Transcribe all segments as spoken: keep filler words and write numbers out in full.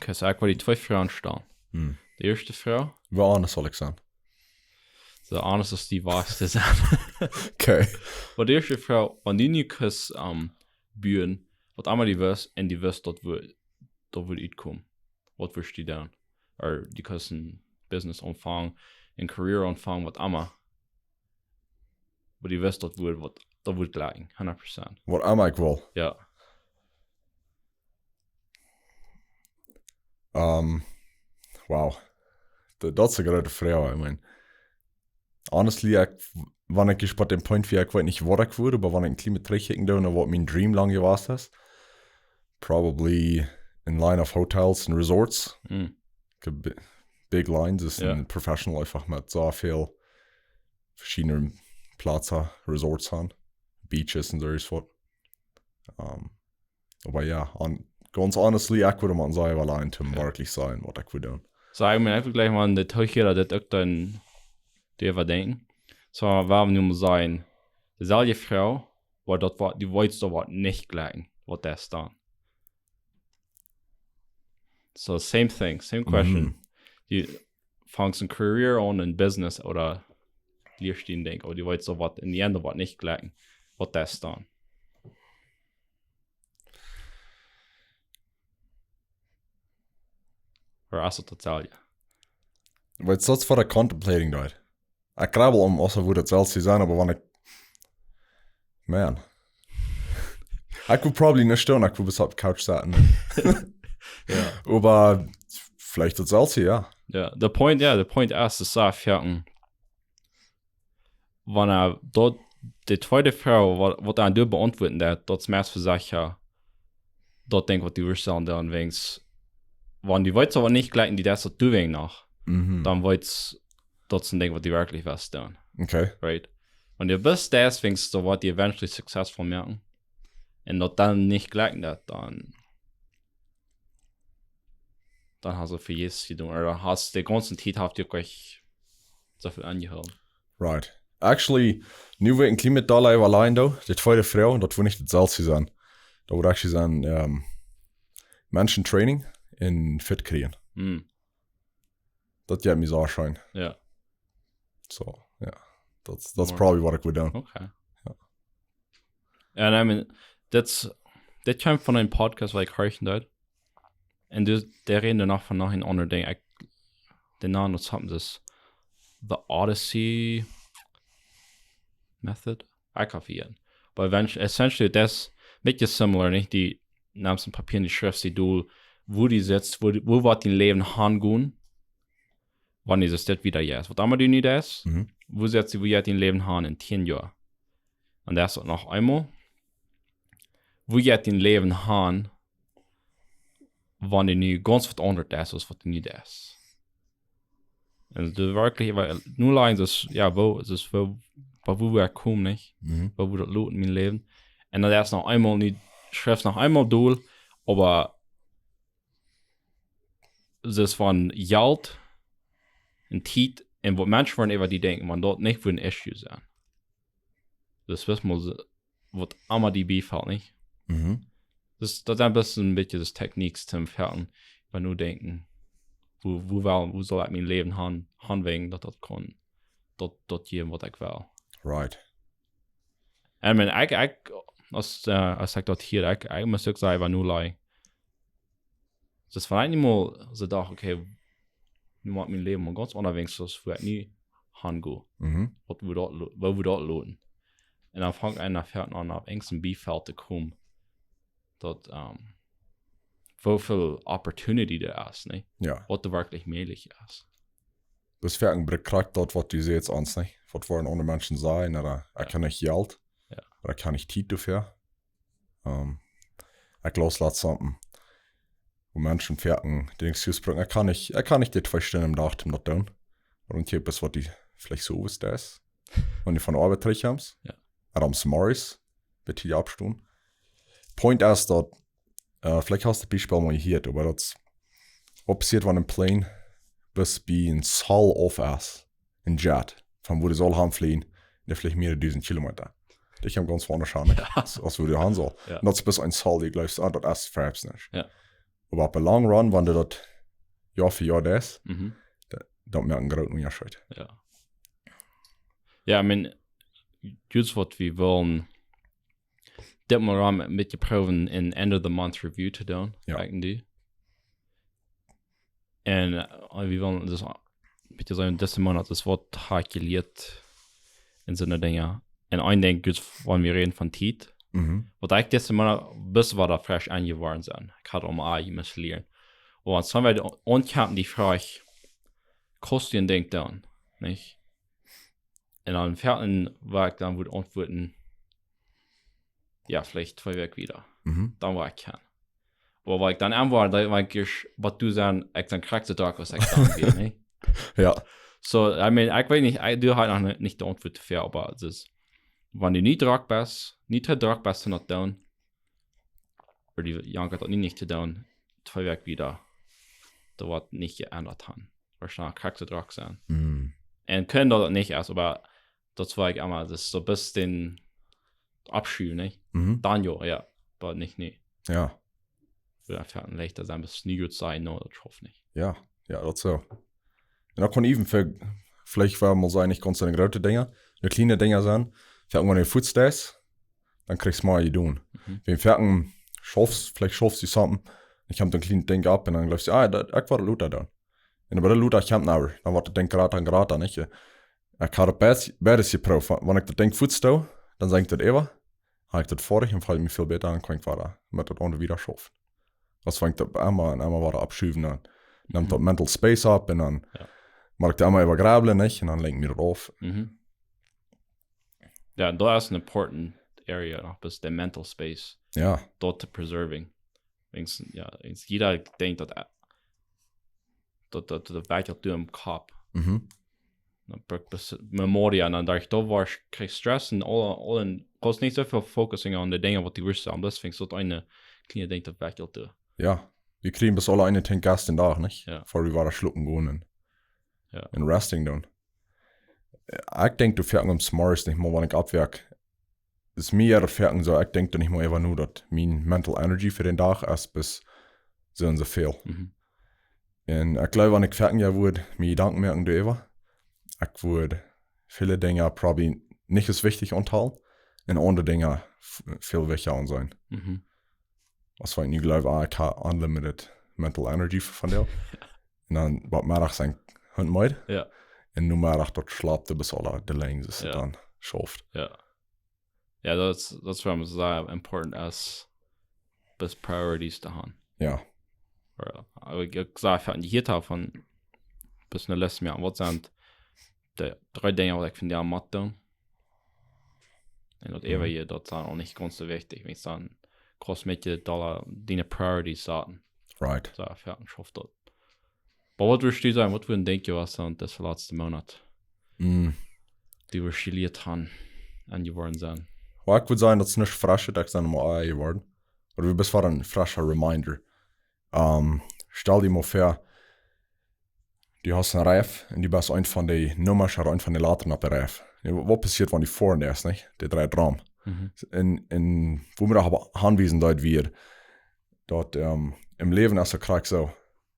Okay, so ekj wull die twee Froagen stalen. Hm. De ieeschte Froag, Wie honest saul ekj sennen? So honest aus du wajchst to sennen. Okay. Oba de ieeschte Froag, wan du nu kust, ähm, buen, waut emma du wist, un du wist, daut wudd, daut wudd utkomen, waut wurscht du doonen? Ooda du kust een Business aunfangen, een Career aunfangen, waut emma. Oba du wist, daut wudd, waut, daut wudd jlikjen, hundat Prozent. Waut emma ekj wull. Jo. Ähm, wow. D-, daut es eene groote Froag, I mean. Honestly, ekj, wan ekj ieescht bie däm Punkt wia, ekj weet nich, waut ekj wudd, oba wan ekj een kjlien bät trigjkjikjen doo no waut mien Dream lang jewast es, probably in line of hotels and resorts. Hm. Ge-, bi-, big lines es Jo. een Professional eefach met soo väl veschiedne Plazen, Resorts aun, Beaches un soo waut. Ähm, oba jo, hon-, gaunz honestly, ekj wudd mau sajen, well, eent to Jo. werkjlich sennen, waut ekj wudd doonen. So, ekj meen, ekj wull jlikj mol de Tohierer daut uk dan doaräwa denkjen. So, wuarom nu mol sennen, deeselwje Froag, oba daut waut, du weetst daut waut nich jlikjen, waut daut es dan. So, same thing, same question. Mhm. Du fangst een Career aun, een Business ooda lieescht een Dinkj, oba du weetst daut waut enn de Enj waut nich jlikjen, waut daut es dan. Ooda es daut daut selwje? Weetst du, daut es waut ekj contemplating deed. Ekj grabbel om, aus wudd daut selwje sennen, oba wan ekj, man. Ekj wudd probably nich doonen, ekj wudd bloos opp de Couch sitten. Jo. Oba veleicht daut selwje, jo. Jo, de Point, jo, de Point es, es soo foaken, wan hee daut, de tweede Froag, waut, waut hee doa beauntwuaden deed, daut es meist fa secha, daut Dinkj waut du wurscht stalen, dan weens, wan du weetst daut waut nich jlikjen, du deist daut du weens noch, Mhm. dan weetst, daut es een Dinkj waut du werkjlich west doonen, Okay. right? Wan du bloos daut weens, daut woat die eventually successful moaken. Un daut dan nich jlikjen daut, dan, dan hast du vejäfs jedonen. Ooda hast de gaunze Tiet haft die uk nich soo väl aunjehoolen. Right. Actually, nu wea ekj een kjlien bät doa äwa aun doo, de tweede Froag, daut wudd nich daut selwje sennen. Daut wudd actually sennen, ähm, Menschen trainen un fit kjrieen. Hm. Daut jeit mie soo scheen. Jo. So, jo. Daut, daut es More. Probably waut ekj wudd doonen. Okay. Jo. Jo, I mean, daut, daut kjemt von een Podcast waut ekj horchen deed. Un dus, dee räden doa noch von noch een aundret Dinkj. Ekj, de Nomen, waut haben see? The Odyssey Method? Ekj hab hia. Oba wan, essentially, daut es een bät similar, nich? Du nemst een Papia un du schriefst die dol, wua du sitst, wua, wua woat dien Läwen hangonen, wan du daut wieda jeit. Waut emma du nu deist, Mhm. wua sitst du, wua jeit dien Läwen han enn tieen Joa? Un daut es uk noch eemol, wua jeit dien Läwen han, wan du nu gaunz waut aundret deist, aus waut du nu deist? Un daut werkjlich, wiels nu lang, daut, jo, wua, daut wua, bie wua ekj kom, nich? Mhm. Wua wudd daut loten, mien Läwen? Un daut es noch eemol nich, schriefst noch eemol dol, oba daut es von Jelt un Tiet un waut Menschen woaren äwa die denkjen, wan daut nich fa een Issue sennen. Daut es bloos mol soo, waut emma die biefelt, nich? Mhm. Daut, daut sent bloos een bät de Techniques toom foaken, wan nu denkjen, wua, wua well, wua saul ekj mien Läwen han, han, wan daut, daut kaun, daut, daut jäwen waut ekj well. Right. Un I mean, ekj, ekj, aus, äh, aus ekj daut hieed, ekj, ekj must uk sajen, wan nu like, daut es von eent mol soo docht, okay, nu moakt mien Läwen mol gaunz aundasch, soo aus wua ekj nu hango. Mhm. Waut wudd daut lo-, wua wudd daut loten? Un dan fangt eena foaken aun, opp eenen Biefelt to komen. Daut, ähm, woo väl Opportunity doa es, nä? Jo. Waut doa werkjlich mäajlich es. Daut es foaken krakjt daut, waut du sajchst, ons, nä? Waut woaren aundre Menschen sajen, ooda ekj hab nich Jelt, Jo. ooda ekj hab nich Tiet doafäa. Ähm, ekj laus latst something, wua Menschen foaken dän Excuse brinjen, ekj kaun nich, ekj kaun nich dee twee Stunden aum Dach toom daut doonen. Oba dan kjikj, waut du veleicht soo waut deist, wan du von de Oabeit trigjkjemst. Jo. Ooda zemorjes, bat du oppstonen. Point es daut, äh, veleicht hast du daut Biespel mol jehieet, oba daut es, waut passieet, wan een Plane bat bie een Zoll auf es, een Jet, von wua dee saul hanfleajen, dee fleacht mea aus dusent Kilometa. Dee kjemt gaunz aundasch aun, nä? Jo. Aus, aus wua dee han saul. Jo. Un daut es bat een Zoll, dee jleefst, ah, daut es foaken nich. Jo. Oba opp de long run, wan du daut Joa fa Joa deist, Mhm. da, daut moakt een grooten Unjascheet. Jo. Jo, I mean, just waut wie wellen, dit mol een bät proowen een end of the month review to doonen, Jo. Like, un, äh, wie wellen daut een bät seenen, dise Moonat es waut hab ekj jelieet un soone Dinja. Un een Dinkj, just wan wie räden von Tiet, Mhm. waut ekj dise Moonat bat wada fresch aunjeworden sie. Ekj haud aul mol aul must lieren. Un wan wie aunkomen, dee Froag, kaust du een Dinkj doonen, nich? Un dan foaken, waut ekj dan wudd auntwuaden, jo, veleicht twee Wäakj wieda. Mhm. Dan woa ekj kjennen. Oba waut ekj dan auntwuad, daut woa ekj ieescht, waut du saust, ekj sie krakjt soo drock aus ekj dan sie, nä? Jo. So, I mean, ekj weet nich, ekj, du hast noch ni-, nich de Auntwuat doafäa, oba daut es, wan du nich drock best, nich too drock best to daut doonen, ooda dee jankat daut nich, nich to doonen, twee Wäakj wieda, daut woat nich jeendat haben. Woarschienlich krakjt soo drock sennen. Mhm. Un kaun daut nich es, oba daut woa ekj emma, daut es soo een bät aufschuwen, nich? Mhm. Dan jo, jo, oba nich, nä. Jo. Wua ekj foaken leichta sie, bat nu goot sennen, nä, daut schauft nich. Jo, jo, daut soo. Un daut kaun even fa, veleicht woa wie mol sajen, nich gaunz soone groote Dinja, de kjliene Dinja sennen, fa irjentwaut fuaz es, dan kjrichst du mea jedonen. Mhm. Wan du foaken schaufst, veleicht schaufst du something, dan kjemt een kjlienet Dinkj opp un dan jleefst du, ah, daut, ekj woa daut lota doonen. Un oba daut lota kjemt never, dan woat daut Dinkj jrata un jrata, nich? Ekj haud daut beides, beides jeprooft. Wan ekj daut Dinkj fuaz doo, dan sie ekj daut äwa, hab ekj daut foadich un feel mie väl bäta un kaun ekj wada met daut aundre wieda schaufen. Aus wan ekj daut emma un emma wada aufschuwen, dan nemt Mhm. daut mental space opp un dan Jo. moak ekj daut emma äwa grubblen, nich? Un dan lenkjt mie daut auf. Mhm. Jo, daut es een important area, noch, daut es de mental space. Jo. Daut to preserving. Wiels, jo, wiels jieda denkjt daut, äh, daut, daut, daut woat je doa em Kopp. Mhm. Dan brukt daut Memoria un dan doaderch, du woascht, kjrichst Stress un aul, aul un kaust nich soo väl focusing on de Dinja waut du wist aun. Daut finj ekj soo een kjlienet Dinkj daut woat je doa. Jo, wie kjrieen bloos aule een Dinkj Gas dän Dach, nich? Jo. Ver wie wada schlopen gonen un, Jo. un resting doonen. Ekj denkj, du foaken smartest nich mol, wan ekj oppwoak. Es mie foaken soo, ekj denkj doa nich mol äwa no, daut mien mental energy fa dän Dach es bat soo un soo väl. Mhm. Un ekj jleew, wan ekj foaken jo wudd mie Jedanken moaken doaräwa, ekj wudd väle Dinja probably nich aus wichtich auntalen un aundre Dinja f-, väl wichtja aunseenen. Mhm. Aus wan ekj nu jleew, ah, ekj hab unlimited mental energy fa vondoag. Un dan, waut, Meddach sie ekj meed. Jo. Un Nomeddach daut schlapt, bat aule de Lenj Jo. dan schauft. Jo. Jo, daut, daut es wuarom et soo important es, best priorities to haben. Jo. Oba, oba ekj, ekj saj, von dee hia to von, best ne List moaken, waut sent de dree Dinja waut ekj vondoag mott doonen? Un daut Mhm. äwaje, daut es dan uk nich gaunz soo wichtich, wan et dan kost met je Dolla diene priorities saten. Right. Soo, jo, un schauft daut. Oba waut wurscht du sajen, waut fa een Dinkj waut dan dise latste Moonat? Mm. Dee wurscht jelieet haben un jeworden sennen? Well, ekj wudd sajen, daut es nuscht Fresches, daut ekj sie mau jeworden. Ooda du best fa een frescha Reminder. Ähm, stal die mol väa, du hast een Reif un du best eent von dee Nummasch ooda eent von dee Latren opp dän Reif. Jo, wa-, waut passieet, wan du foaren deist, nich? Dee dreit rom. Mhm. Un, un wua wie opp hanwiesen deeden, wia daut, ähm, em Läwen es et krakjt soo.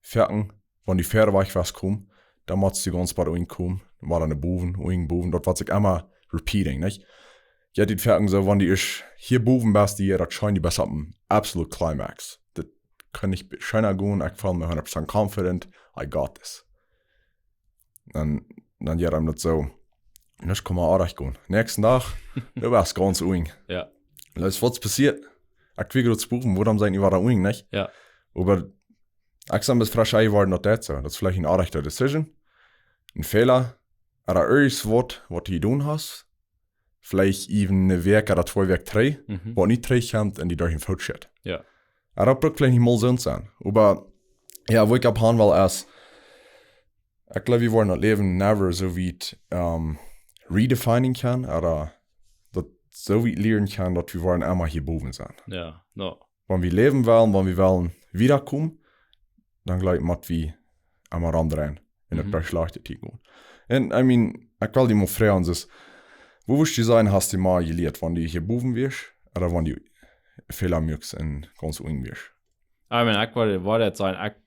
Foaken, wan du väa wajch west komen, dan motst du gaunz bat unjen komen, dan wia no bowen, unjen bowen, daut woat sikj emma repeating, nich? Jo, dee foaken soo, wan du ieescht hia bowen best, dee, daut schient, du best opp een absolute climax. Daut kaun nich be-, scheena gonen, ekj feel mie hundat Prozent confident, I got this. Dan, dan jo, dan daut soo, nuscht kaun mea oajch gonen. Näakjsten Dach, du best gaunz unjen. Jo. Daut es waut passieet. Ekj wia groots bowen, wuarom sie wie wada unjen, nich? Jo. Oba ekj sie best fresch jeworden, daut daut soo. Daut es veleicht eene oajchte Decision, een Fäla, ooda irjent waut, waut du jedonen hast. Veleicht even eene Wäakj ooda twee Wäakj trigj, Mhm. waut nich trigjkjemt un die derch dän Foot schit. Jo. Oba daut brukt veleicht nich mol soont sennen. Oba, jo, wua ekj opp han well es, ekj jleew, wie woaren daut Läwen never soo wiet, ähm, redefining kjennen, ooda daut soo wiet lieren kjennen, daut wie woaren emma hia bowen sennen. Jo, no. Wan wie läwen wellen, wan wie wellen wieda komen, dan jleew ekj, mott wie emma romdreien un Mhm. opp de schlajchte Tiet gonen. Un, I mean, ekj well die mol froagen, es, wua wurscht du sajen, hast du mea jelieet, wan du hia bowen wieescht, ooda wan du Fäla moakst un gaunz unjen wieescht? I mean, ekj wudd, wudd daut sajen, ekj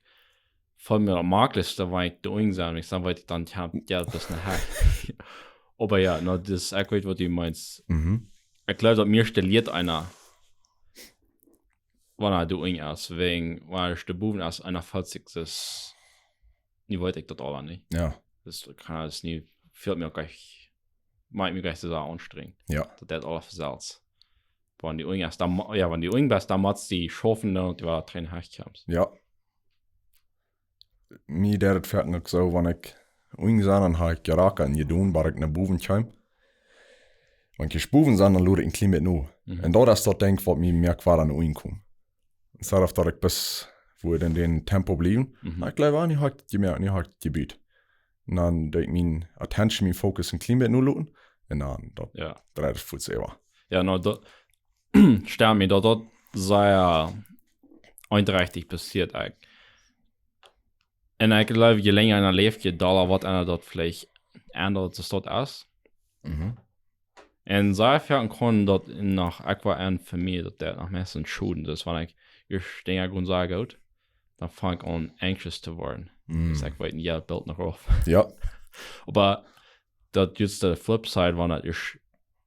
feel mie daut maklichste, wan ekj de Unjen sie, ekj sie, weet ekj dan, jo, jo, daut es een Hecht. Oba jo, no, daut, ekj weet waut du meenst. Mhm. Ekj jleew daut mie stimuliert eena, wan hee de Unjen es, wäajen, wan hee de Buben es, eena feelt sikj soo, nu weet ekj daut aula nich. Jo. Daut kaun, daut es nu, fält mie uk ech, moakt mie uk ech soo aunstrengend. Jo. Daut daut aula veselfst. Wan du Unjen best, dan mo-, jo, wan du Unjen best, dan motst du schaufen, dan du wada trigj no Hecht kjemst. Jo. Mie deed et foaken uk soo, wan ekj Unjen sie, dan hab ekj jerakjat un jedonen, bat ekj no bowen kjeem. Wan ekj bowen sie, dan luad ekj een kjlien bät no. Mhm. Un daut es daut, denkj ekj, waut mie mea kjwat aun de Unjen kjeem. Instead of daut ekj bloos wudd en dän Tempo bliewen. Mhm. Oba ekj jleew, ah, nu hab ekj daut jemoakt, nu hab ekj daut jebut. Un dan deed ekj mien attention, mien Fokus een kjlien bät noloten. Un dan daut Jo. dreit sikj fuaz äwa. Jo, no, daut stemmt mie, daut, daut sea einträchtich passieet eejentlich. Un ekj jleew, je lenja eena läft, je dolla woat eena daut veleicht endren, daut es daut es. Mhm. Un soo foaken kaun daut noch, ekj wull aun fa mie, daut daut noch mea een Schoden es, wan ekj ieescht denkj, ekj goot, saj goot, dan fang ekj aun anxious to woaren. Mm. Daut ekj weet, jo, daut built noch opp. Jo. Oba daut es de flip side, wan et ieescht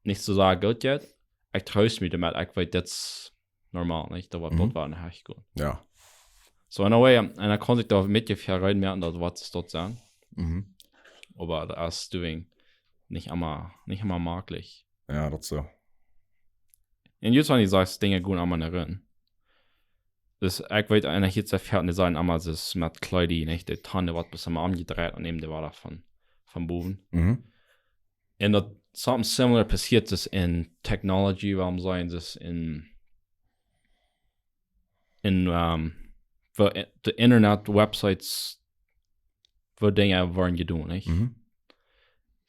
nich soo sea goot jeit, ekj troost mie doamet, ekj weet, daut es normal, nich? Daut woat, daut Mhm. woat een Hecht gonen. Jo. So in a way, un dan kaun ekj doa met je veraun moaken, daut waut es daut sennen. Mhm. Oba daut es doing nich emma, nich emma maklich. Jo, daut soo. Un jie sajen, dee soo Dinja gonen emma no rin. Dus ekj weet, eena hieet soo väl, dee sent emma soo met Kjleeda, nich? De Tante woat bloos emma omjedreit un nemt dee wada von, von bowen. Mhm. Un daut something similar passieet es en technology, wuarom sent es en, en, ehm, woo, eh, de Internet, Websites, woo Dinja woaren jedonen, nich? Mhm.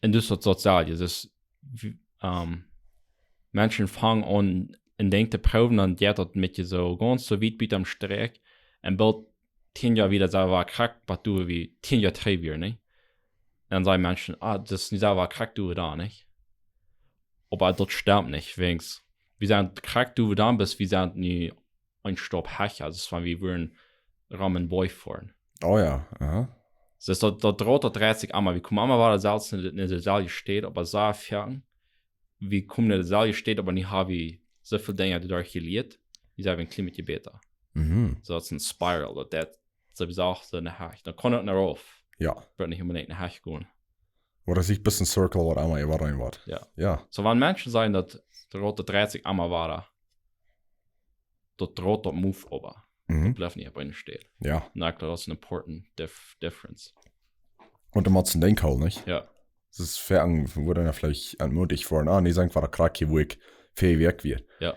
Un dus daut, daut selwje. Dus, w-, ehm, Menschen fangen aun een Dinkj to proowen, dan jeit daut met je soo gaunz soo wiet bie dän Strakj. Un boolt tieen Joa wieda, saj wie, krakjt, waut doo wie tieen Joa trigj wia, nich? Dan sajen Menschen, ah, daut es nu, saj wie, krakjt doo wie dan, nich? Oba daut stemmt nich, wäajen wie sent krakjt doo wie dan, bloos wie sent nu een Staup hecha, daut es wan wie wudden rom een Boajch foaren. Oh jo, aha. Dus daut, daut Rad, daut dreit sikj emma. Wie komen emma wada selfst en de, en de selwje Städ, oba soo foaken, wie komen en de selwje Städ, oba nu hab wie soo väl Dinja doaderch jelieet, wie sent een kjlien bät bäta. Mhm. Soo, daut es een spiral, daut, daut, soo wie jesajcht, soo een Hecht. Dan kaun et no rauf. Jo. Woat nich onbedinjt een Hecht gonen. Waut es, ekj, bloos een Circle, waut emma äwareen woat. Jo. Jo. Soo, wan Menschen sajen, daut daut Rad, daut dreit sikj emma wada, daut Rad, daut move oba. Mhm. Daut blift nich opp eene Städ. Jo. Un ekj jleew, daut es een important dif-, difference. Un dan mott eena Dinkj hoolen, nich? Jo. Daut es fa, wua dan veleicht entmutigt woaren, ah, nä, sent wie krakjt hia, wua ekj väa Wäakj wia. Jo.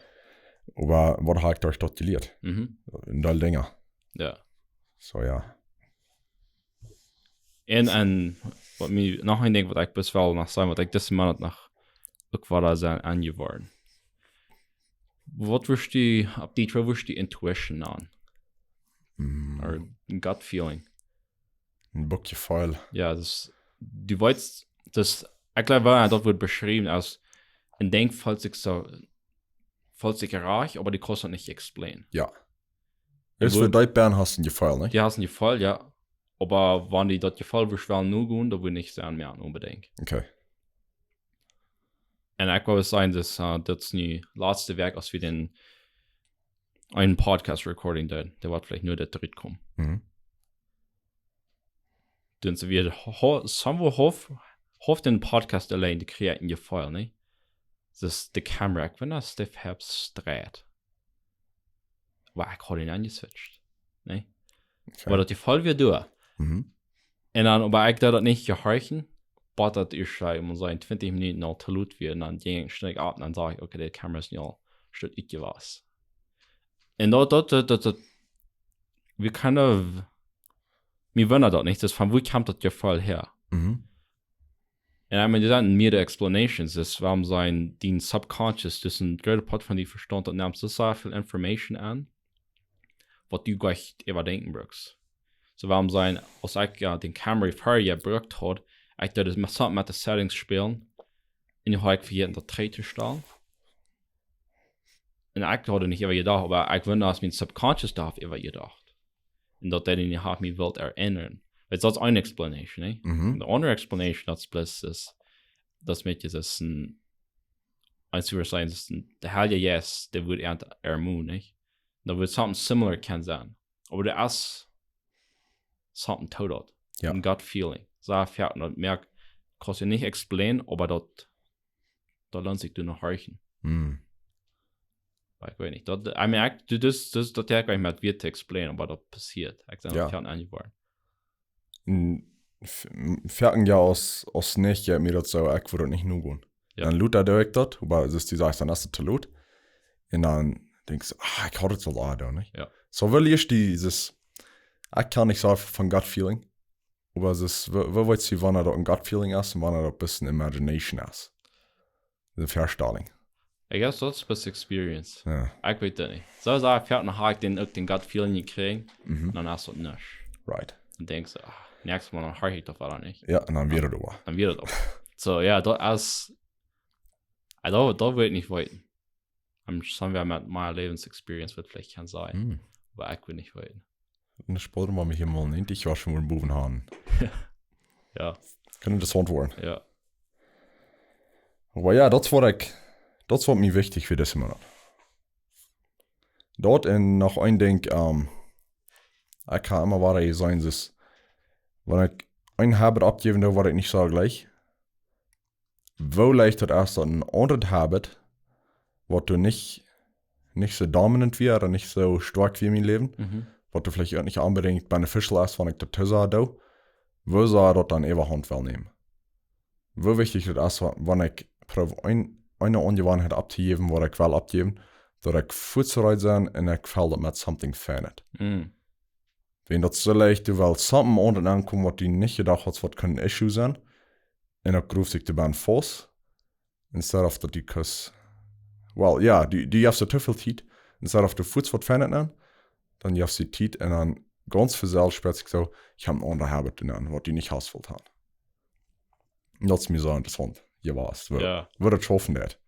Oba waut hab ekj doaderch jelieet? Mhm. Een Deel Dinja. Jo. Soo, jo. Un, un waut mie noch een Dinkj, waut ekj bloos well noch sajen, waut ekj dise Moonat noch uk wada sie aunjeworden. Waut wurscht du, opp Dietsch, waut wurscht du Intuition nanen? Mm. Or gut feeling. Een Bieekje Jefeel. Jo, daut, du weetst, daut, ekj jleew, wan daut woat beschräwen aus een Dinkj feelt sikj soo, feelt sikj rajcht, oba du kaust daut nich explainen. Jo. Daut es, wua deep down hast een Jefeel, nich? Du hast een Jefeel, jo. Oba wan du daut Jefeel wurscht wellen nogonen, daut wudd nich sennen mea onbedinjt. Okay. Un ekj wull sajen, daut, eh, daut es nu latste Wäakj, aus wie dän eenen Podcast Recording deeden, dee woat veleicht nu daut dritt komen. Mhm. Dan sent wie ho-, somewhere haulf, haulf dän Podcast auleen, dee kjrieen een Jefeel, nä? Daut de Kamera, ekj weet nich, Steve Hebb streit. Oba ekj haud dän aunjeswitcht, nä? Okay. Oba daut Jefeel wia doa. Mhm. Un dan, oba ekj deed daut nich jehorchen, bat daut ieescht, ekj mott sajen, twintich Minuten aul too lot wia. Un dan jinkj ekj schnick opp un dan sach ekj, okay, de Kamera es nu aul een Stekj utjewast. Un daut, daut, daut, daut, daut, wie kind of, mie wundad daut nich, daut von wua kjemt daut Jefeel häa? Mhm. Un ekj meen, doa sent mea Explanations, daut wuarom sien, dien Subconscious, daut es een grootet Poat von dien Vestaunt, daut nemt soo sea väl Information aun, waut du goanich äwadenkjen brukst. Soo, wuarom sien, aus ekj, jo, dän Kamera ver jebrukt haud, ekj deed daut met, met de Settings spälen, un nu haud ekj vejäten daut trigj to stalen. un ekj haud nich äwa jedocht, oba ekj wunda aus mien subconscious doa haft äwa jedocht. Un daut dee nich haft mie wult erinnern. It's, that's one explanation, eh? Mhm. The other explanation, daut es bloos, es, daut met je, es een, eins zu sein, es een, de Heilje Jeist, dee woat an ermuen, nich? Daut woat something similar kjennen sennen. Oba doa es something to daut. Jo. Een gut feeling. Soo, jo, daut moakt, kaust du nich explain, oba daut, daut loont sikj doa no horchen. Mhm. Oba ekj weet nich. Daut, I mean, ekj, du, daut, daut, daut haft nich met Wieed to explain, oba daut passieet. Ekj sie Jo. Kjennen aunjeworden. Un f-, m-, foaken jo aus, aus nich, jo, mie daut soo, ekj wudd daut nich nogonen. Jo. Dan lota doo ekj daut, oba es, du sajchst, dan es et too lot. Un dan denkjst du, ah, ekj haud et aul aun, nich? Jo. Soo well ekj die, es, ekj kaun nich sajen von gut feeling, oba es, woo, woo weetst du, wanea daut een gut feeling es un wanea daut bloos een imagination es? Een Vestalinj. I guess daut es bloos experience. Jo. Ekj weet daut nich. Soo, soo, ekj hab noch, hab ekj dän, uk dän gut feeling jekjräajen, Mhm. dan es daut nuscht. Right. Dan denkjst du, ah, näakjstet Mol dan horch ekj daut wada nich. Jo, un dan wia et doa. Dan wia et doa. Soo, jo, daut es, jo, daut, daut wudd ekj nich weeten. Am, somewhere met mien Läwensexperience wudd veleicht kjennen sennen. Mhm. Oba ekj wudd nich weeten. Un dan spoden wie mol hia mol een, ekj wull schon mol bowen gonen. Jo, Kaun interessaunt woaren. jo. Oba jo, daut es waut ekj, daut es waut mie wichtich fa dise Moonat. Daut un noch een Dinkj, ähm, ekj hab emma wada jeseenen, es, wan ekj een Habit oppjäwen doo, waut ekj nich soo jlikj, woo leicht daut es, daut een aundret Habit, waut doa nich, nich soo dominant wia, ooda nich soo stoakj wia en mien Läwen, Mhm. waut doa veleicht uk nich onbedinjt beneficial es, wan ekj daut too sea doo, woo sea daut dan äwahaunt well nämen. Woo wichtich daut es, wa-, wan ekj proow een, eene Aunjewanheit opptojäwen, waut ekj well oppjäwen, daut ekj fuaz reed sie un ekj fell daut met something feinet. Mhm. Wan daut soo leicht, du wellst something aundasch aunkomen, waut du nich jedocht hast, waut kunn een issue sennen. Un dan groowst du doa bie faust. Instead of daut du kaust, well, jo, du, du hast too väl Tiet. Instead of du fuaz waut feinet aun, dan hast du Tiet un dan gaunz von selfst spieet sikj soo, ekj hab een aundret Habit aun, waut du nich hast wult haben. Un daut es mie soo interessaunt jewast, woo, Jo. woo daut schaufen deit.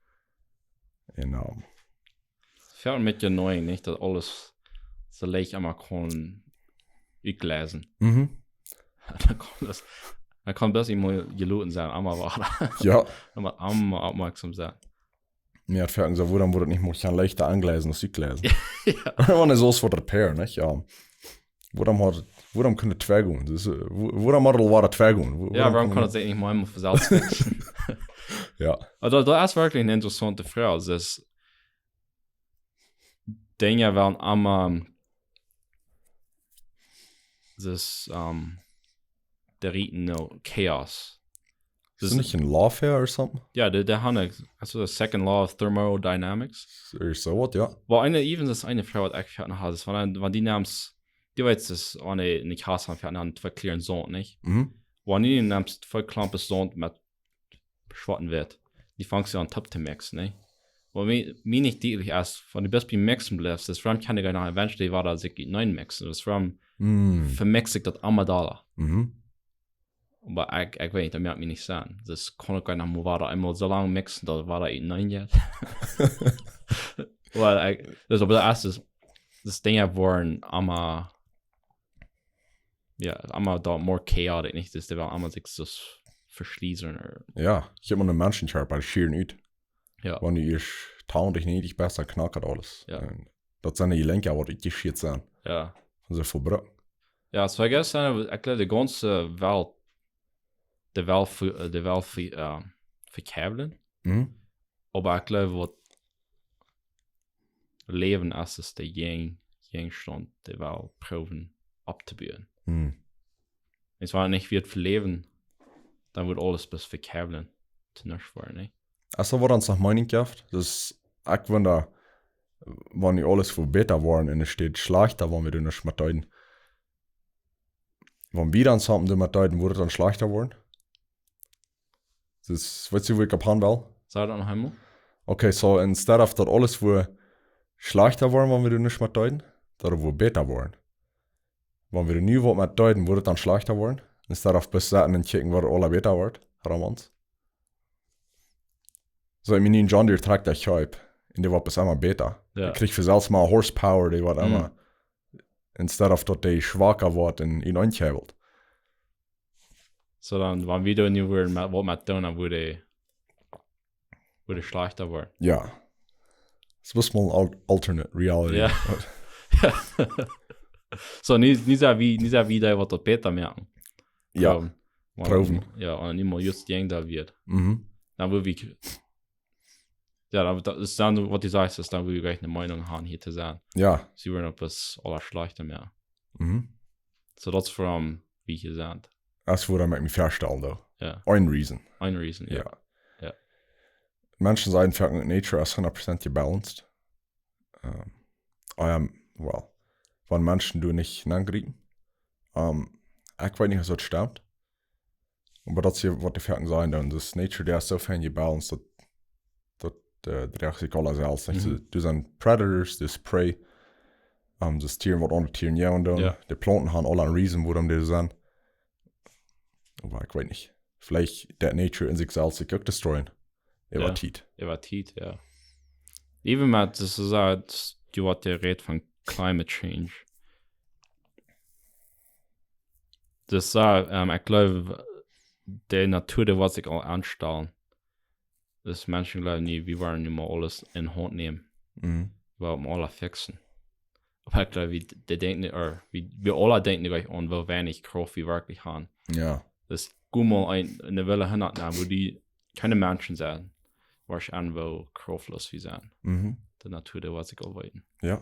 Un, ähm, Foaken met je noe, nich, daut aules soo leicht emma kaun utläsen. mhm. Dan kaun daut, dan kaun best emol jeloten sennen, emma wada. Jo. Emma, emma oppmoakjsom sennen. Mie haft foaken soo, wuarom woat et nich mol kjennen leichta aunläsen aus utläsen? Jo. Wan et soo es waut repair, nich? Jo. Wuarom haud, wuarom kunn et twee gonen? Daut es, äh, wo-, wuarom haud et aul wada twee gonen? Wo-, Jo, wuarom kaun kunn daut sikj nich mol emol von selfst fiksen? Jo. Oba daut, daut es werkjlich eene interessante Froag. Daut es, Dinja wellen emma, daut es, ähm, de Rieten no Chaos. Es daut nich een Law fair or something? Jo, dee, dee haben, aulsoo de second law of thermodynamics. Ooda soo waut, jo. Oba eene, even daut eene Froag, waut ekj foaken hab, es, wan, wan du nemst, du weetst, daut wan du nich hast, wan du nich twee Klieren Saunt, nich? Mhm. Wan du nemst twee Klompen Saunt met schwoaten Wieet, dee fangst du aun toop to mixen, nich? Waut mie, mie nich dietlich es, wan du bloos bie mixen blifst, daut wuarom kaun ekj nich eventually wada sikj uteneen mixen. Daut wuarom Mhm. vemix ekj daut emma dolla. Mhm. Oba ekj, ekj weet nich, daut moakt mie nich Senn. Daut kaun ekj nich mol wada eemol soo lang mixen, daut wada uteneen jeit. Well, ekj, daut, oba daut es, daut, daut Dinja woaren emma, jo, emma doa more chaotic, nich? Daut dee wellen emma sikj soo veschließen, ooda Jo, ekj hab mol een Menschenkjarpa, dee schieren ut. Jo. Wan du ieescht tachentich, negentig best, dan knackt et aules. Jo. Un daut sent dee Jelenka, waut utjeschieet sent. Jo. Soo vebroaken. Jo, soo ekj sajen, ekj jleew, de gaunze Welt, dee well ve-, dee well ve-, äh, vekjäwlen. Mhm. Oba ekj jleew, waut Läwen es, es de Jäajen-, Jäajenstaunt, dee well proowen opptobuen. Mhm. Wan et nich woat fa Läwen, dan woat aules bloos vekjäwlen, to nuscht woaren, nä? Es daut, waut ons no Meenunk jeft? Daut es, ekj wunda, wan nu aules woat bäta woaren un et steit schlajchta, wan wie doa nuscht met deeden. Wan wie dan something doamet deeden, woat et dan schlajchta woaren? Daut es, weetst du, wua ekj opp han well? Saj daut noch eemol. Okay, so instead of daut aules woat schlajchta woaren, wan wie doa nuscht met deeden, daut et woat bäta woaren. Wan wie doa nu waut met deeden, woat et dan schlajchta woaren? Instead of bloos sitten un kjikjen, waut aules bäta woat, rom ons. So, ekj meen, een John Deere Trakta, ekj hab, un dee woat bloos emma bäta. Jo. Dee kjricht fa selfst mea horsepower, dee woat emma, instead of daut dee schwaka woat un, un entkjeiwelt. So dan, wan wie doa nu wudden met, waut met doonen, dan wudd dee, wudd dee schlajchta woaren. Jo. Daut mott mol een al-, alternate reality. Jo. So, nu, nu sent wie, nu sent wie dee waut daut bäta moaken. Jo. Proowen. Proowen. Jo, un niemol just jäajen daut wieet. Mhm. Dan wudd wie, jo, dan, daut es dan, waut du sajchst, es dan wudd wie jlikj eene Meinunk haben hia to sennen. Jo. See wudden opp daut aula schlajchta moaken. Mhm. So daut es wuarom wie hia sent. Daut es wuarom ekj mie vestald, though. Jo. Een reason. Een reason, jo. Jo. Jo. Menschen sajen foaken, nature es hundat Prozent jebalanced. Ähm, I am, well, wan Menschen doa nich aungriepen. Ähm, ekj weet nich, aus daut stemt. Oba daut es waut dee foaken sajen doonen. Daut nature, dee es soo fein jebalanced, daut, daut, äh, drajcht sikj aula selfst, nich? Mhm. Doa, doa sent predators, doa es prey. Ähm, daut Tieren waut aundre Tieren jagen doonen. Jo. De Plaunten haben aula een reason, wuarom dee sent. Oba ekj weet nich. Veleicht daut nature en sikj selfst sikj uk destroyen. Jo. Äwa Tiet. Äwa Tiet, jo. Even met, daut es, daut, du woascht rät von climate change. Daut es, ähm, ekj jleew, de Natua, dee woat sikj aul aunstalen. Daut Menschen jleewen nu, wie woaren nu mol aules en Haunt nämen. Mhm. Wie woaren aules fixen. Oba ekj jleew, wie, dee denkjen, ooda wie, wie aula denkjen jlikj aun, woo weinich Krauft wie werkjlich haben. Jo. Daut es, kjikj mol en, en de Welt hinja, na, wua dee kjeene Menschen sent, woascht aun, woo krauftlos wie sent. Mhm. De Natua, dee woat sikj aul weeten. Jo.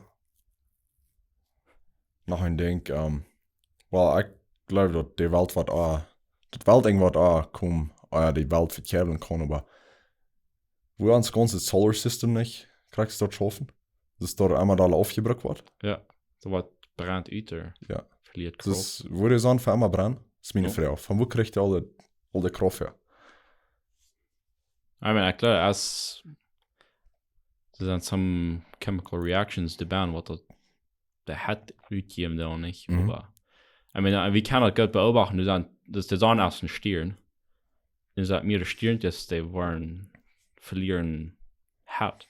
Noch een Dinkj, ähm, well, ekj jleew, daut de Welt woat, äh, daut Weltenj woat, äh, komen, äh, de Welt vekjäwlen kaun, oba woo ons gaunzet solar system nich krakjt daut schaufen. Daut daut emma aul aufjebrukt woat. Jo, daut woat, brennt ut, jo. Jo. Velieet Krauft. Daut woat soo fa emma brennen. Daut es miene Froag. Von wua kjricht dee aul de, aul de Krauft häa? I mean, ekj jleew, aus, doa sent some chemical reactions, dee brennt, waut daut de Hett utjäwen doonen, nich? Mhm. Oba, I mean, äh, wie kjennen daut goot beobachten, doa sent, daut es de Sonn aus een Stiern. Un soo mea de Stiernkjes, dee woaren, velieren Hett,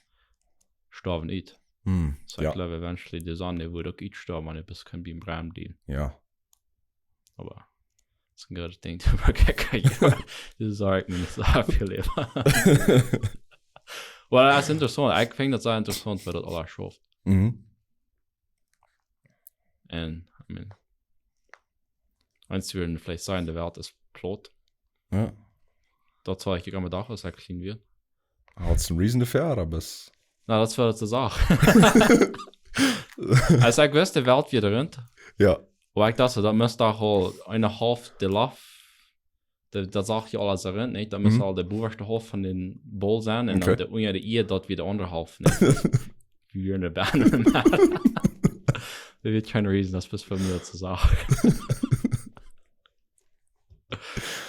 stoawen ut. Hm, so, jo. Ekj jleew, eventually, de Sonn, dee woat uk utstoawen, wan et bloos kaun biem brennen bliewen. Jo. Oba, daut es een goodet Dinkj, oba ekj, ekj, daut es uk, ekj meen, daut es uk väl läwen. Well, daut es interessaunt. Ekj finj daut sea interessaunt, woo daut aules schauft. Mhm. Un, I mean, eent wudd veleicht sennen, de Welt es plaut. Jo. Daut sach ekj uk aum Dach, aus ekj kjlien wia. Haud daut een reason doafäa, oba es... Na, daut wia de Sach. Aus ekj wist, de Welt wia runt. Jo. Oba ekj docht, daut must doch aul eene Halft de Loft, de, daut sach je aul aus runt, nich? Daut must, mhm, aul de bowaschte Halft von dän Bol sennen un dan, okay, de, unja de Ieed, daut wia de aundre Halft, nich? Wie wieren doa benen. Daut wia kjeene reason, daut es bloos fa mie to sajen.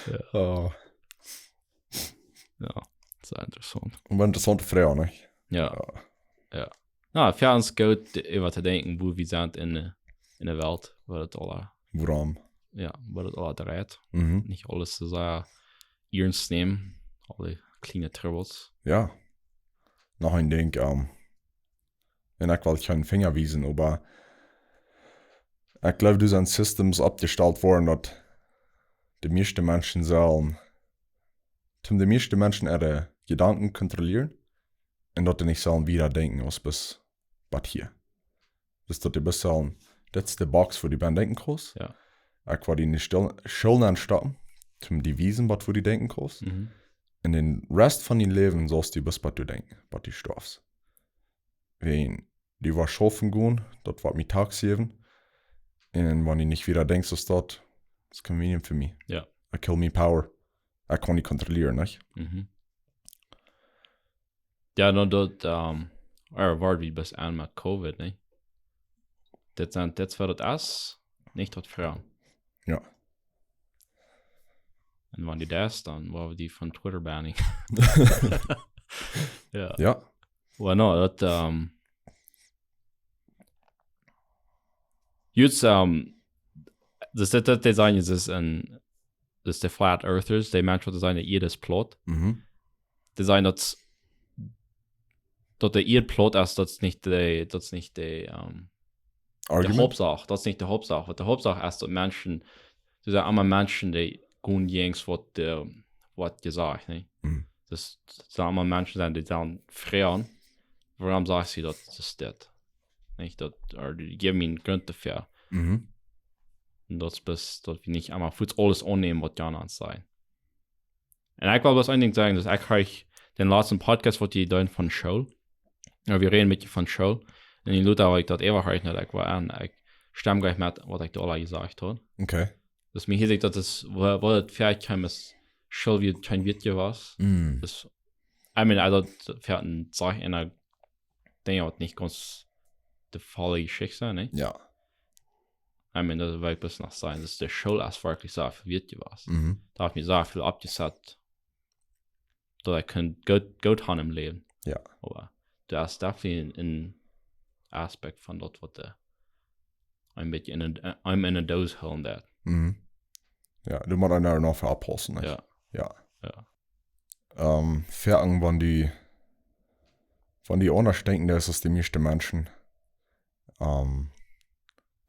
Jo. Oh. Jo, daut es interessaunt. Oba interessaunt Froag, nich? Jo. Jo. Jo. Na, fa ons goot, äwa to denkjen, wua wie sent en de, en de Welt, wua daut aula, wuarom, jo, wua daut aula dreit. Mhm. Nich aules soo sea iernst nämen, aule kjliene Trubbels. Jo. Noch een Dinkj, ähm, un ekj well kjeenen Finja wiesen, oba ekj jleew, doa sent Systems oppjestalt worden, daut de mieeschte Menschen sellen, toom de mieeschte Menschen äare Jedanken kontrollieren un daut dee nich sellen wieda denkjen aus bat, bat hia. Daut daut dee bloos sellen, daut es de Box, wua du bie denkjen kaust. Jo. Ekj woa die en de Stul-, Schulen aunstoppen, toom die wiesen, bat wua du denkjen kaust. Mhm. Un dän Rest von dien Läwen saust du bloos bat du denkjen, bat du stoafst. Wan du woascht schaufen gonen, daut woat mie Tax jäwen. Un wan du nich wieda denkjst, es daut, daut es convenient fa mie. Jo. I kill me power. Ekj kaun dee kontrollieren, nich? Mhm. Jo, dan daut, ähm, ooda woa wie bloos aun met Covid, nich? Daut sent, daut es waut daut es, nich daut Froagen. Jo. Un wan du daut, dan woa wie die von Twitter bannen. Jo. Jo. Well, no, daut, ähm, jetzt, ähm, daut, daut, daut, dee sajen, daut es een, daut es de Flat Earthers, dee Menschen, waut sajen, daut Ieed es plaut. Mhm. Dee sajen, daut daut de Ieed plaut es, daut es nich de, daut es nich de, ähm, de Hauptsach. Daut es nich de Hauptsach. Waut de Hauptsach es, daut Menschen, doa sent emma Menschen, dee gonen jäajen waut, äh, waut jesajcht, nä? Mhm. Daut sent emma Menschen sent, dee dan froagen, wuarom sajchst du daut, daut es dit? Nich? Daut, ooda dee jäwen mie een Grunt doafäa. Mhm. Un daut es bloos, daut wie nich emma fuaz aules aunnämen, waut jana ons sajen. Un ekj well bloos een Dinkj sajen, daut ekj hab dän latsten Podcast, waut jie deeden von School. Jo, wie räden een bät von School. Un en Luther hab ekj daut äwa hab ekj nich, ekj wia aun, ekj stemm jlikj met waut ekj doa aul jesajcht hab. Okay. Daut mie hia sajcht, daut es, wua, wua daut veleicht kjeem, es School wia kjeen Wieet wia. Mm. Daut, I mean, also, daut veleicht een Sach en een Dinkj, waut nich gaunz de volle Jeschicht sent, nä? Jo. I mean, daut well ekj bloos noch sajen, daut de School es werkjlich soo väl wieet wia. Mhm. Daut haft mie soo väl oppjesat, daut ekj kunn goot, goot gonen em Läwen. Jo. Oba daut es definitely een, een Aspekt von daut, waut de, een bät en de, eenem en de Doos hoolen deit. Mhm. Jo, du motst doa noch fa oppaussen, nä? Jo. Jo. Jo. Ähm, veleicht, wan du, wan du aundasch denkjen deist aus de mieeschte Menschen, ähm,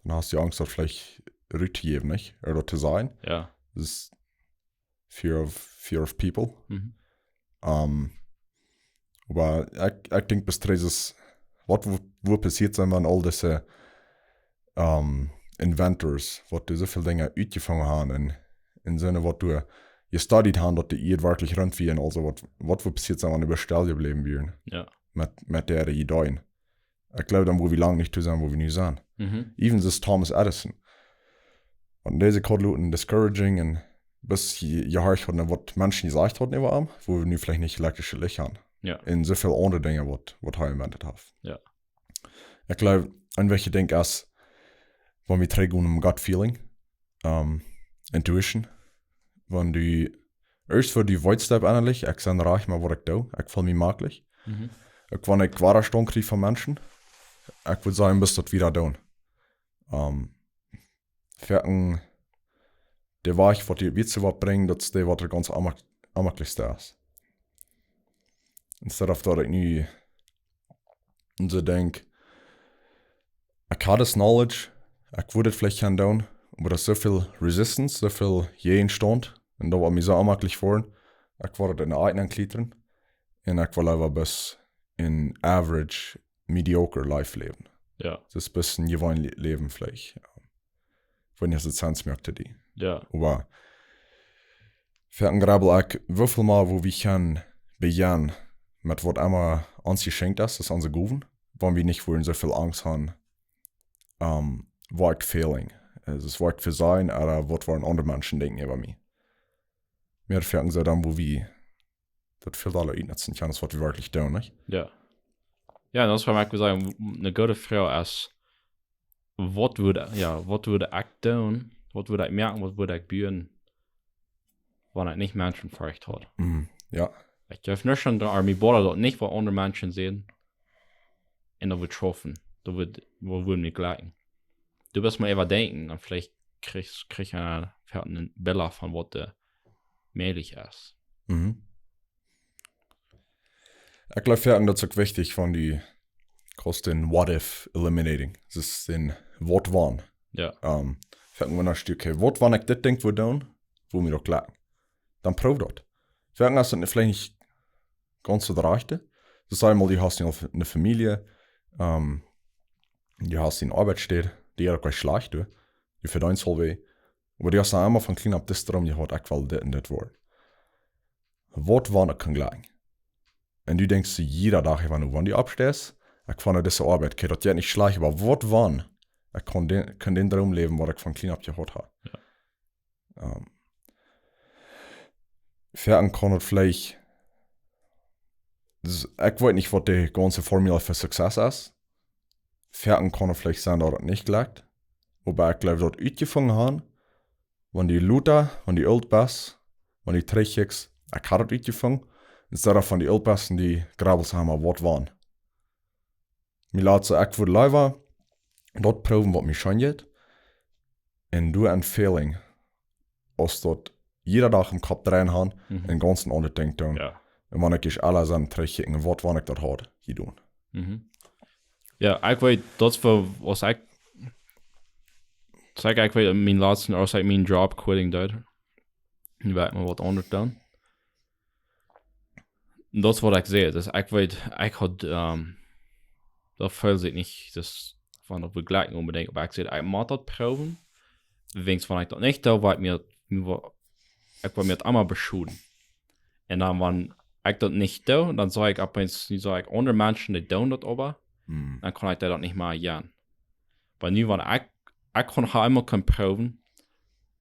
dan hast du Angst, daut veleicht rut to jäwen, nich? Ooda to sajen. Jo. Daut es fear of, fear of people. Mhm. Ähm, oba ekj, ekj denkj, bie Jesus, waut, wua, wua passieet sent, wan aul dise, ähm, Inventors, waut doa soo väl Dinja utjefungen haben un, un sent, waut doa jestudiet haben, daut de Ieed werkjlich runt wia un aulsoo, waut, waut, wua passieet sent, wan dee stell jebläwen wieren? Jo. Met, met äare Ideeen. Ekj jleew, dan wudd wie lang nich doa sennen, wua wie nu sent. Mhm. Even dis Thomas Edison. Wan dise Kort luten discouraging un bie je, jehorcht haud no waut Menschen jesajcht hauden äwa am, wudd wie nu veleicht nich elektrische Licht haben. Jo. Un soo väl aundre Dinja, waut, waut hee invented haft. Jo. Ekj jleew, een wichtjet Dinkj es, wan wie trigjgonen opp gut feeling, ähm, intuition. Wan du, ieescht wan du weetst, opp enlich, ekj sie rajcht met waut ekj doo, ekj feel mie jemaklich. Mhm. Uk wan ekj Wadastoot kjrie von Menschen, ekj wudd sajen, bloos daut wada doonen. Ähm, veleicht de Wajch, waut die, wieet waut brinjt, daut es dee, waut de gaunz jemak-, jemaklichste es. Instead of daut ekj nu un soo denkj, ekj hab dis knowledge, ekj wudd et veleicht gonen doonen, oba doa es soo väl resistance, soo väl Jäajenstaunt, un daut woat mie soo jemaklich woaren, ekj woa et en de Ecken ankjlietren, un ekj well leewa bloos een average, mediocre life läwen. Jo. Daut es bloos een jeweenlich Lä-, Läwen veleicht. Jo. Wan et Sens moakt to die. Jo. Oba veleicht grabbel ekj, woo väl mol, wua wie kjennen bejennen met waut emma ons jeschenkjt es, daut es onse Gowen, wan wie nich wudden soo väl Angst haben, ähm, wua ekj failing, äh, daut wua ekj vesajen, ooda waut woaren aundre Menschen denkjen äwa mie. Mea veleicht soo dan, wua wie daut väl dolla utnutzen kjennen, aus waut wie werkjlich doonen, nich? Jo. Jo, un daut es, wua ekj well sajen, eene goode Froag es, waut wudd, jo, waut wudd ekj doonen? Waut wudd ekj moaken? Waut wudd ekj buen, wan ekj nich Menschen verucht haud? Mhm, jo. Ekj jleew nich aun de Army Border daut nich, waut aundre Menschen säden. Un daut wudd schaufen. Daut wudd, waut wudd mie jlikjen. Du west mol äwa denkjen, dan veleicht kjrichst, kjrichst du een, een Bilt von waut doa mäajlich es. Mhm. Ekj jleew, jo, un daut es uk wichtich, wan du kaust dän What If eliminating. Daut es dän Waut wan. Jo. Ähm, veleicht, wan du, okay, waut wan ekj dit Dinkj wudd doonen, wudd mie daut jlikjen. Dan proow daut. Veleicht es daut veleicht nich gaunz soo daut rajchte. Daut sajcht mol, du hast eene Famielje, ähm, du hast eene Oabeitstäd, dee es uk schlajcht, du. Du vedeenst aul waut. Oba du hast emma von kjlien opp dän Droom jehaut, ekj well dit un dit woaren. Waut wan ekj kaun jlikjen. Un du denkjst jieda Dach, wan du, wan du oppsteist, ekj funk dise Oabeit, okay, daut jeit nich schlajcht, oba waut wan ekj kaun dän, kaun dän Droom läwen, waut ekj von kjlien opp jehaut hab. Jo. Ähm, veleicht kaun et veleicht, daut es, ekj weet nich, waut de gaunze Formula fa Success es. Veleicht kaun et veleicht sennen, daut et nich jlikjt. Oba ekj jleew, daut utjefungen haben, wan du lota, wan du oolt best, wan du trigjkjikjst, ekj hab daut utjefungen, instead of wan du oolt best un du grabbelst emma waut wan. Mie lat soo, ekj wudd leewa daut proowen, waut mie scheen jeit, un doa een failing, aus daut jieda Dach em Kopp dreien haben, mhm, un gaunz een aundret Dinkj doonen. Jo. Un wan ekj ieescht aula soo trigjkjikj, waut wan ekj daut haud. jedonen. Mhm. Jo, ekj weet, daut es fa, aus ekj, saj ekj, ekj weet, mien latsten, aus ekj mienen Job quitting deed, nu woa ekj mau waut aundret doonen. Daut es waut ekj saj, daut ekj weet, ekj haud, ähm, daut feelt sikj nich, daut von daut begleiten onbedingt, oba ekj saj, ekj mott daut proowen, wiels wan ekj daut nich doo, woa ekj mie, mie woa, ekj woa mie daut emma beschuljen. Un dan, wan ekj daut nich doo, dan saj ekj opp eemol, nu saj ekj, aundre Menschen, dee doonen daut oba, Hm. dan kaun ekj daut nich mea gonen. Oba nu, wan ekj, ekj kaun noch eemol kaun proowen,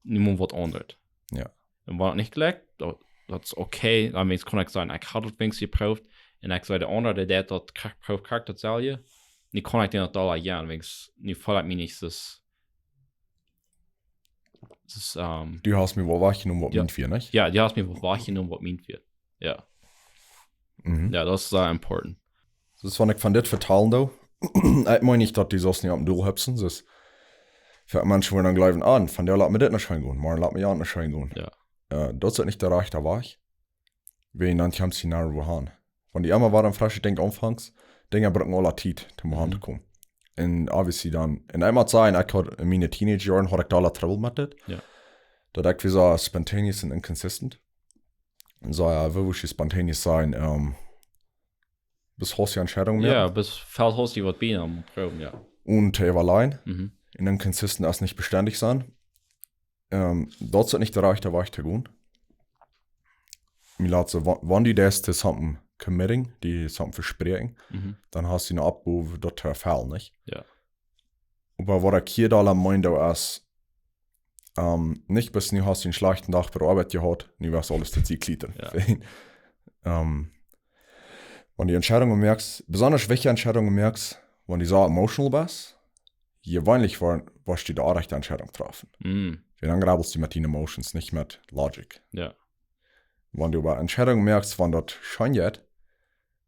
nu mott waut aundret. Jo. Un wan daut nich jlikjt, daut, daut es okay, dan weens kaun ekj sajen, ekj haud daut weens jeprooft, un ekj saj, de aundre, dee deed daut krakjt, prooft krakjt daut selwje, nu kaun ekj dän daut aul gonen, weens, nu feel ekj mie nich daut, daut, ähm, Du hast mie waut wajchjenomen, waut Jo. mient wia, nich? Jo, du hast mie waut wajchjenomen, waut mient wia. Jo. Mhm. Jo, daut es sea important. Daut es, wan ekj von dit vetalen doo, ekj meen nich, daut du saust nich opp een Deel hebsen, daut es, väl Menschen woaren dan jleewen, ah, vondoag lat mie dit nich scheen gonen, morjen lat mie daut nich scheen gonen. Jo. Äh, daut es nich de rajchte Wajch. Wiels dan kjemst du nich wua han. Wan du emma wada een freschet Dinkj aunfangst, Dinja brucken aule Tiet, om wua han to Mhm. komen. Un obviously dan, un ekj mott sajen, ekj haud en miene Teenage-Joaren haud ekj doa Trouble met dit. Jo. Daut ekj wia soo spontaneous un inconsistent. Un soo, jo, woo wurscht du spontaneous sennen, ähm, bat hast du Entscheidungen Jo, jemoakt. bat väl hast du waut bie am proowen, jo. Un to evaluieren. Mhm. Un inconsistent es nich bestendich sennen. Ähm, daut es nich de rajchte Wajch to gonen. Mie lat soo, wa-, wan du deist to something committing, die something vespräakjen, Mhm. dan hast du eene Oppgow, daut to erfüllen, nich? Jo. Oba waut ekj hia aul aun meen doo es, ähm, nich bloos nu hast du eenen schlajchten Dach bie de Oabeit jehaut, nu woascht aules to Sied klieten. Jo. Ähm, wan du Entscheidungen moakst, besonda wichtje Entscheidungen moakst, wan du soo emotional best, jeweenlich woa-, woascht du de rajchte Entscheidunk träffen. Mhm. Wiels dan grabbelst du met diene Emotions, nich met Logic. Jo. Wan du oba Entscheidungen moakst, wan daut scheen jeit,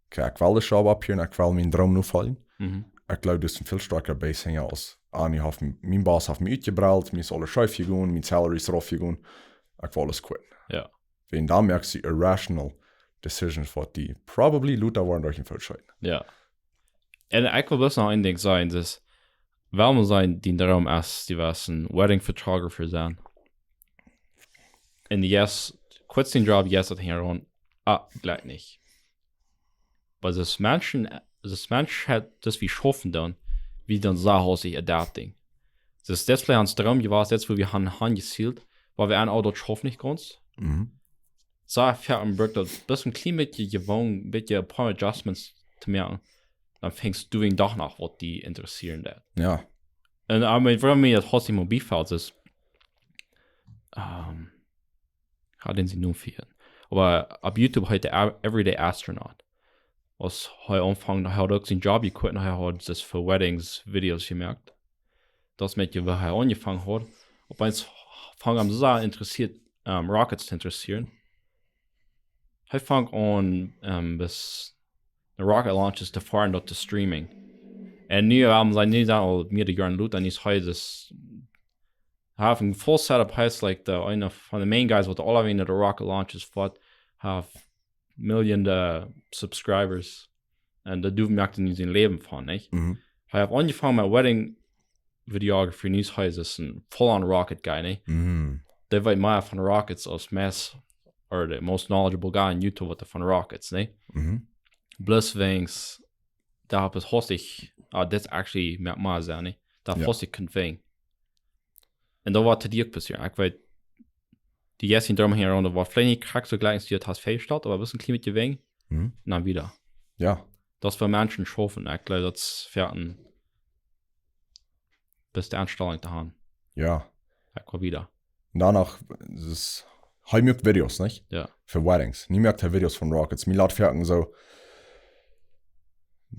okay, ekj well de Job opphieren, ekj well mienen Droom nofoljen. Mhm. Ekj jleew, daut es een väl stoakjra Base hinja aus, ah, nu haft m-, mien Boss haft mie utjebrellt, mie es aules scheef jegonen, mien salary es rauf jegonen, ekj well aules quitten. Jo. Wiels dan moakst du irrational decisions, waut die probably lota woaren derch een Feld scheeten. Jo. Un ekj well bloos noch een Dinkj sajen, daut, well wie sajen, dien Droom es, du west een wedding photographer sennen. Un yes, quitst dän Job, yes, daut hinjaraun, ah, jlikj nich. Oba daut Menschen, daut Mensch haft, daut wie schaufen dan, wie dan soo aus sikj adapting. Daut es veleicht ons Droom jewast, daut wua wie han, han jezielt, oba wie aun aul daut schauft nich gaunz. Mhm. Soo, fa een Bruk daut bloos een kjlien bät jewoon, bät een poa adjustments to moaken, dan fangst du aun doch noch waut die interessieren deit. Jo. Un, I mean, fa mie daut haud sikj mol biefelt, es, ähm, ekj hab dän sien Nomen vejäten. Oba opp YouTube heet hee A-, Everyday Astronaut. Aus hee aunfunk, hee haud uk sienen Job jequit un hee haud daut fa weddings Videos jemoakt. Daut es met je, woo hee aunjefongen haud. Opp eemol funk am soo interessieet, ähm, Rockets to interessieren. Hee funk aun, ähm, bie de Rocket Launches to foaren, daut to streamen. Un nu, ähm, sent nu dan aul mearere Joaren lota, un es hee daut, hee haft een full setup, hee es, like, de, eena von de main guys, waut aule wada de Rocket Launches foat, haft Millionen Subscribers. Un daut doa moakt hee nu sien Läwen von, nich? Mhm. Hee haft aunjefongen met wedding videography, nu es hee een full-on Rocket guy, nich? Mhm. Dee weet mea von Rockets aus meist, or the most knowledgeable guy on YouTube, waut von Rockets, nich? Mhm. Bloos wiels, doa haud ekj hascht, ah, daut actually moakt mea Senn, nich? Doa Jo. Hascht ekj kunn ween. Un daut woat to die uk passieren. Ekj weet, dee ieeschte Droom hinjaraun, woat veleicht nich krakjt soo jlikj aus du daut hast väajestalt, oba bloos een kjlien bät ween, Mhm. un dan wada. Jo. Daut es fa Menschen schaufen. Ekj jleew, daut es fa een beste Enstellung to haben. Jo. Ekj well wada. Un doano, daut, hee moakt Videos, nich? Jo. Fa weddings. Nu moakt hee Videos von Rockets. Mie lat foaken soo,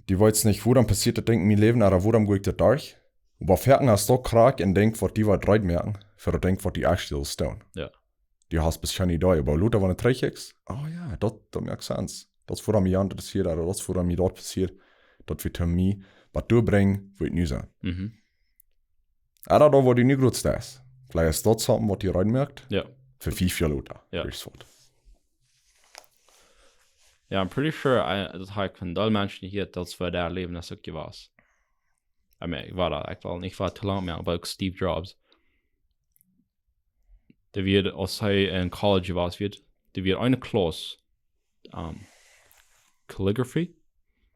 du weetst nich, wuarom passieet daut Dinkj en mien Läwen, ooda wuarom go ekj daut derch. Oba foaken hast du krakjt een Dinkj, waut die waut reed moaken, fa daut Dinkj, waut du actually sellen doonen. Jo. Du hast bloos kjeene Idee, oba lota, wan du trigjkjikjst, oh jo, daut, daut moakt Senn. Daut es wuarom mie daut passieet, ooda daut es wuarom mie daut passieet, daut woat mie waut doabrinjen, wua ekj nu sie. Mhm. Ooda daut, wua du nu groots best. Veleicht es daut something, waut die reed moakt, Jo. fa fief Joa lota. Jo. Weetst waut. Yeah, I'm pretty sure I, daut hab ekj von väl Menschen jehieet, daut see daut Läwen aus uk jewast. I mean, ekj weet daut, ekj well nich waut too lang moaken, oba uk Steve Jobs. Dee wia, aus hee en College wia, wia, dee wia eene Class, um, Calligraphy.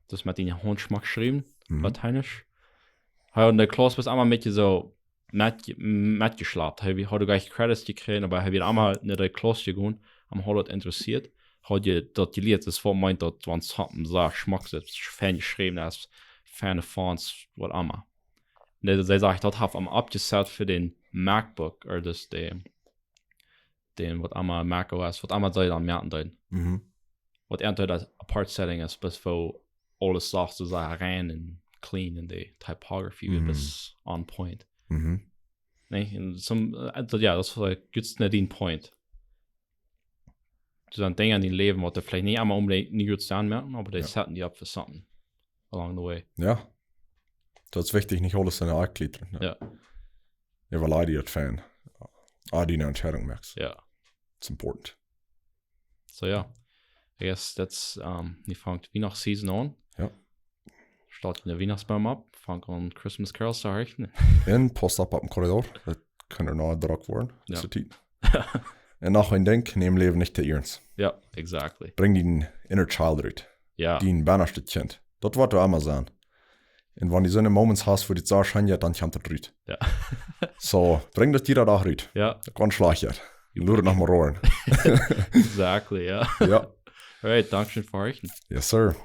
Daut met de Haunt schmock schriewen, Mhm. Lateinisch. Hee haud enne Class bloos emol met je soo met, metjeschlapt. Hee haud nich Credits jekjräajen, oba hee wia emol no de Class jegonen, am haud daut interessieet. Haud je daut jelieet, daut waut meent daut, wan something soo schmock es, fein jeschräwen es, feine Fonts, waut emma. Un dee, dee sajcht, daut haft am oppjesat fa dän MacBook, ooda daut dee, dän waut emma Mac O S, waut emma see dan moaken deeden. Mhm. Waut ent daut apart setting es, bloos fa aules soo to sajen, rein un clean un de typography wia Mhm. bloos on point. Mhm. Nä, un some, äh, daut, jo, daut es veleicht just no dän Point. Doa sent Dinja en dien Läwen, waut du veleicht nich emol onbedinjt nich goot sent moaken, oba dee Jo. setten die up for something along the way. Jo. Daut es wichtich, nich aules en de Akj kjlietren. Jo. Evaluate daut fein. Ah, dee Entscheidunk moakst. Jo. It's important. So, jo. I guess that's, um, nu fangt Wienachts-Season aun. Jo. Stalt de Wienachtstboom opp, fangt aun Christmas Carols to horchen. Un pausst opp oppem Korridor. Daut kaun noch drock woaren. Jo. Dise Tiet. Un noch een Dinkj, nem Läwen nich too iernst. Jo, exactly. Brinj dien inner child rut. Jo. Dien bennastet Kjint. Daut woat doa emma sennen. Un wan du soone Moments hast, wua du daut soo scheen jeit, dan kjemt daut rut. Jo. So, brinj daut jieda Dach rut. Jo, Daut kaun schlajcht. Lua noch mol roaren. exactly, jo. Jo. Alright, dankscheen fa horchen. Yes, sir.